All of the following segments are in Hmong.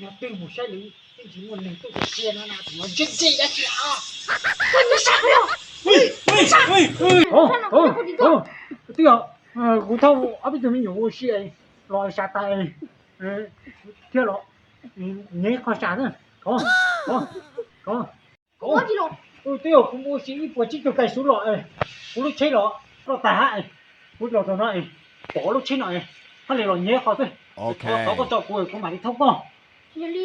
Yog twg mus saib lawv twb tsis muaj neeg tuaj cia no na, tseem los ntse ntse dab tsi os? Twb yog, kuv thauj ob peb tug me nyuam ua si los sas tas thiab los nyev qho sas na. Kov, kov, kov. Twb yog kuv mus ua si ib puas tsib caug kais suv los, kuv lub tsheb los roj tag hab, kuv los txog no, pom lub tsheb no, hab li los nyev qho xwb. Thov koj tso kuv, kuv mam li thauj koj. Ua li,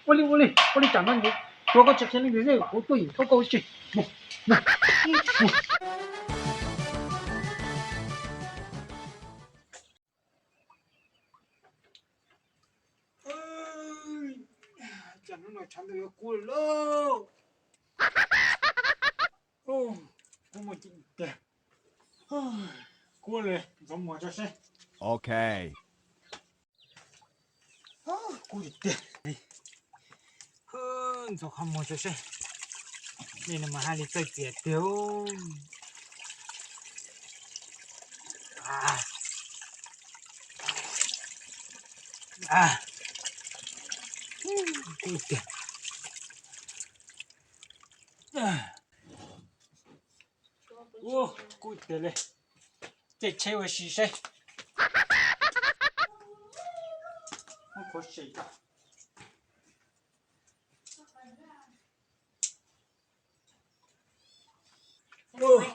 ua li, ua li, tsam no tuav koj tso saib leej twg xwb, kuv tuaj yeem thauj koj ua si. Cas hnub no tshav ntuj yuav kub lawm lauj. Kub muaj ceem tiag. Kub li, ntxuav muag tso seb. Ok. Kub tiag tiag. Ntxuav qhov muag tso seb. Dej no mas haj li txawj txias tiag. Kub tiag. Ua, kub tiag li. Caij tsheb ua si seb.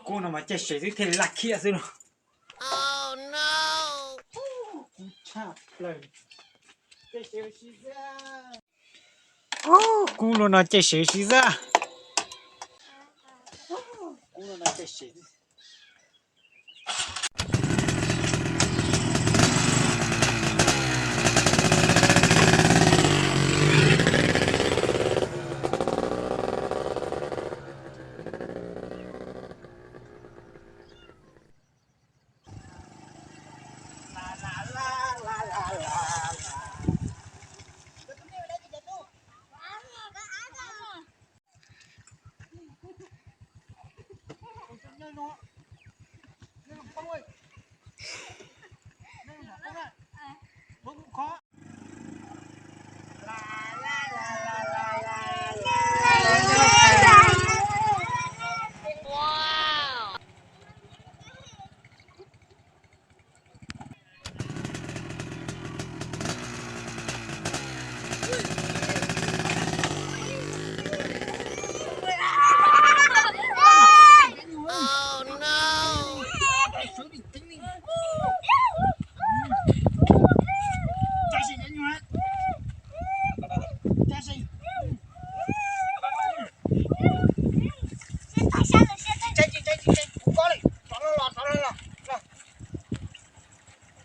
Kub no mas caij sev xwb thiaj li laj khiab xwb no. Kub tshaj plaws. Kub lub no caij sev xwb xwb. Kub lub no caij sev xwb.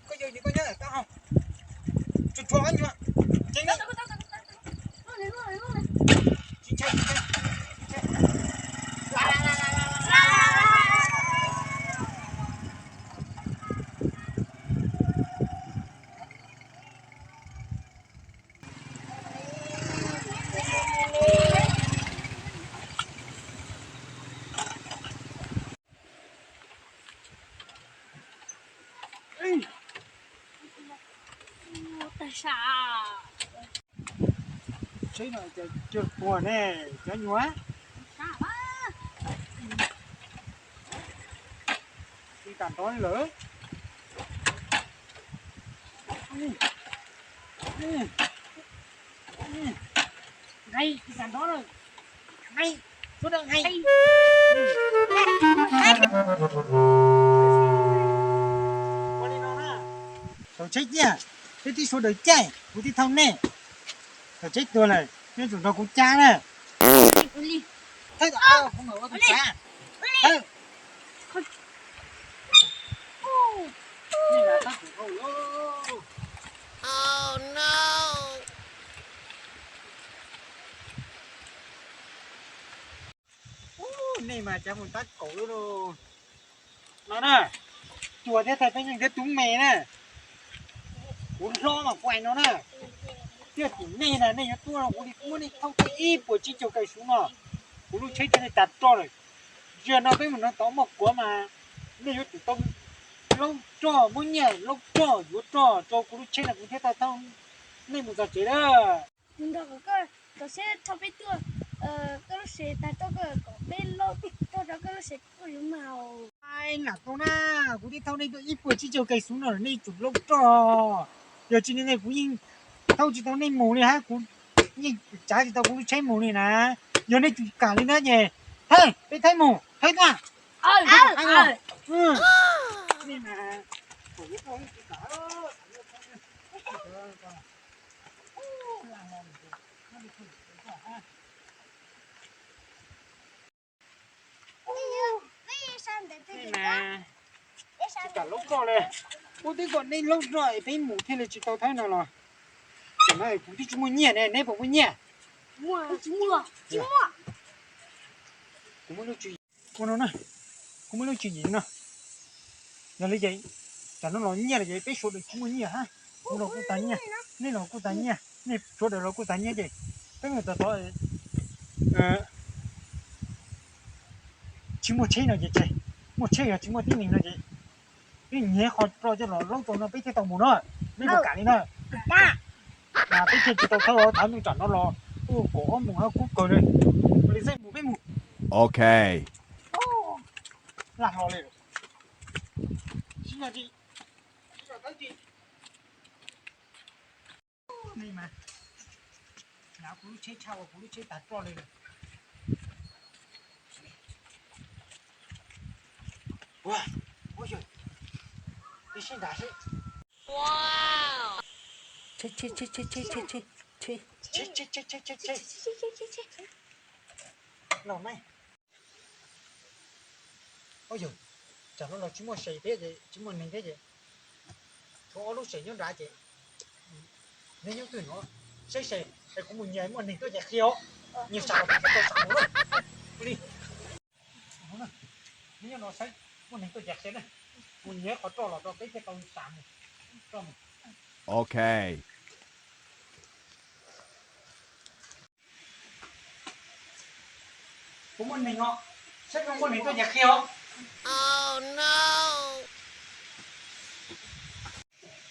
Koj yog koj nyob tab hau. Tsuag tsuag nyuam. Ceev na. Tsheb no cov tuag ne, cov nyuam. Tsis kam nrov lawm. Nqaij, tsis kam nrov lawm. Nqaij, suav daws nqaij. Ua li no na, thaum tsheb ciaj, peb twb suav daws caij, kuv twb thauj nej. Thaum tsheb tuag lawm, nej tsum nrog kuv cab na. Nej mas cav mus tab kaum lub no na, cuag thiab thaij peb nyeej thiab tub me na. Kuv hlob mas kuv hais no na, tiaj tim nej na, nej yuav tuaj no kuv li muab nej thauj tau ib puas tsib caug kais suv no. Kuv lub tsheb thiaj li tas roj lawm. Zaum no peb mus no tod muaj kuav mas nej yuav tsum tau laub roj, muab nyiaj laub roj yuav roj rau kuv lub tsheb no kuv thiaj tau thauj. Nej mus txog tsev na. Nrog koj, koj seb thaum peb tuaj, koj lub sev tag rau koj kom peb loj tuaj rau koj lub sev tuaj yuav mas. Ai, lam tau na, kuv twb thauj nej tuaj ib puas tsib caug kais xub no nej tsum lauj roj. Yog tsis li ntawd kuv yeej thauj tsis tau nej mus li hab, kuv yeej tsav tsis tau kuv lub tsheb mus li na. Yog nej tsis kam li na ces, hej, peb thaij mus, thaij tuaj. Tsis kam lauj roj li, kuv twb kom nej lauj roj es peb mus thiaj li tsis tau thawb no los. Tam no kuv twb tsis muaj nyiaj ne, neb puas muaj nyiaj? Kuv muaj lub tswv yim, kuv muaj lub tswv yim no. Yog li ces tam no los nyiaj los ces peb sawv daws tsis muaj nyiaj hab. Kuv los kuj tag nyiaj, nej los kuj tag nyiaj, nej sawv daws los kuj tag nyiaj ces peb mus txog tod tsis muaj tsheb no ces tseg, muaj tsheb yog tsis muaj tib neeg no ces peb nyiag qhov roj coj los laub rau no peb thiaj tau mus na. Neb puas kam li na? Mas peb thiaj tsis tau thawb, thaum ntuj tsam no los kuj kaum ob moos no kub kawg li. Ua li xwb mus peb mus. Ok. Laj hlo li. Sib nyob tsi, sib nyob tawb tsi. Nej mas, nyav kuv lub tsheb tshaj ua kuv lub tsheb tag roj li lawm. Ua, ua yawg, ib sib nrad seb. Los mas. Ua yawg, tsam no los tsis muaj sev thiab ces tsis muaj neeg thiab ces, tshuav ob lub sev nyob nrad ces neb nyob twg no saib sev es kuv mus nyiag muaj neeg tuaj ces qhia os. Nyiag sam los peb thiaj tau sam mus na. Li, neb nyob no saib muaj neeg tuaj ces qhia na. Mus nyiag qhov roj los rau peb thiaj tau sam mus. Ok. Kuv muaj neeg os, saib muaj neeg tuaj ces qhia os.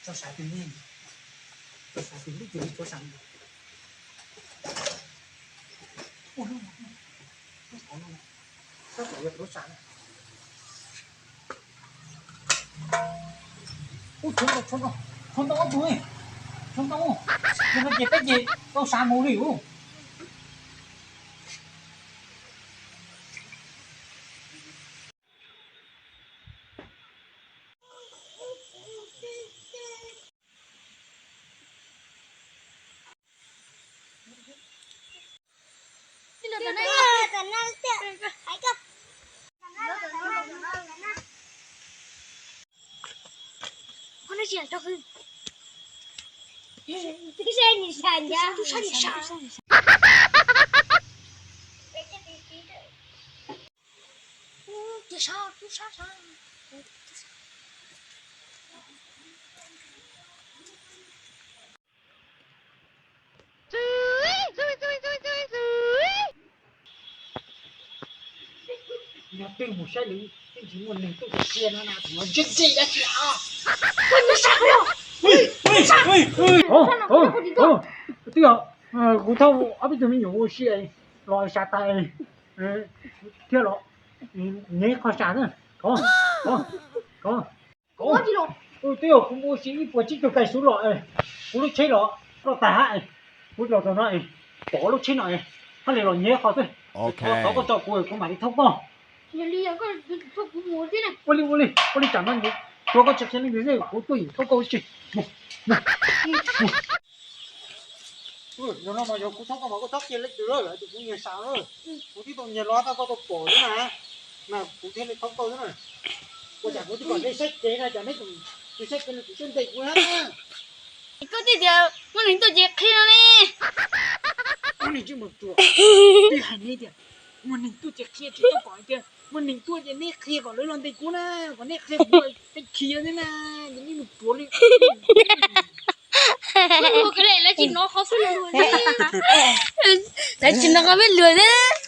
Tso sam twg ne, tso sam twg lub twg tso sam. Ub, lub no, lub no, lub no, lub no. Ub, tshuav ntau, tshuav ntau, tshuav ntau ob tug, tshuav ntau. Yog no ces peb ces tau sam mus li ub. Yog twb mus saib lawm twb tsis muaj neeg tuaj ces qhia no na, tseem los ntse ntse dab tsi os. Twb yog, kuv thauj ob peb tug me nyuam ua si los sam tas thiab los nyiag qhov sam na. Twb yog kuv mus ua si ib puas tsib caug kais xub los, kuv lub tsheb los roj tag hab, kuv los txog no pom lub tsheb no, hab li los nyiag qhov xwb. Thov koj tso kuv, kuv mam li thauj koj. Ua li, ua li, ua li tsam no tuav koj tsis qhia leej twg xwb, kuv tuaj yeem thauj koj ua si. Zaum no mas yog kuv thauj koj mas koj txhob qhia leej twg lawm, kuv nyiag sam lawm. Kuv twb tau nyiag los tau koj tau pom xwb na, mas kuv thiaj li thauj koj xwb na. Ua cas kuv twb kom nej saib kev na, cas nej tsis saib kev li, kuv siab ntev kuv hab. Koj twb tias muaj neeg tuaj ces qhia ne. Ob neeg tsis mus ruam, twb hais nej tias muaj neeg tuaj ces qhia, tsis tuaj kom tias muaj neeg tuaj ces nej qhia kom lawv los ntes kuv na, kom nej qhia kuv peb khiav thiab na, ces nej mus ruam li. Lawv tsis hnov qhov peb luag thiab.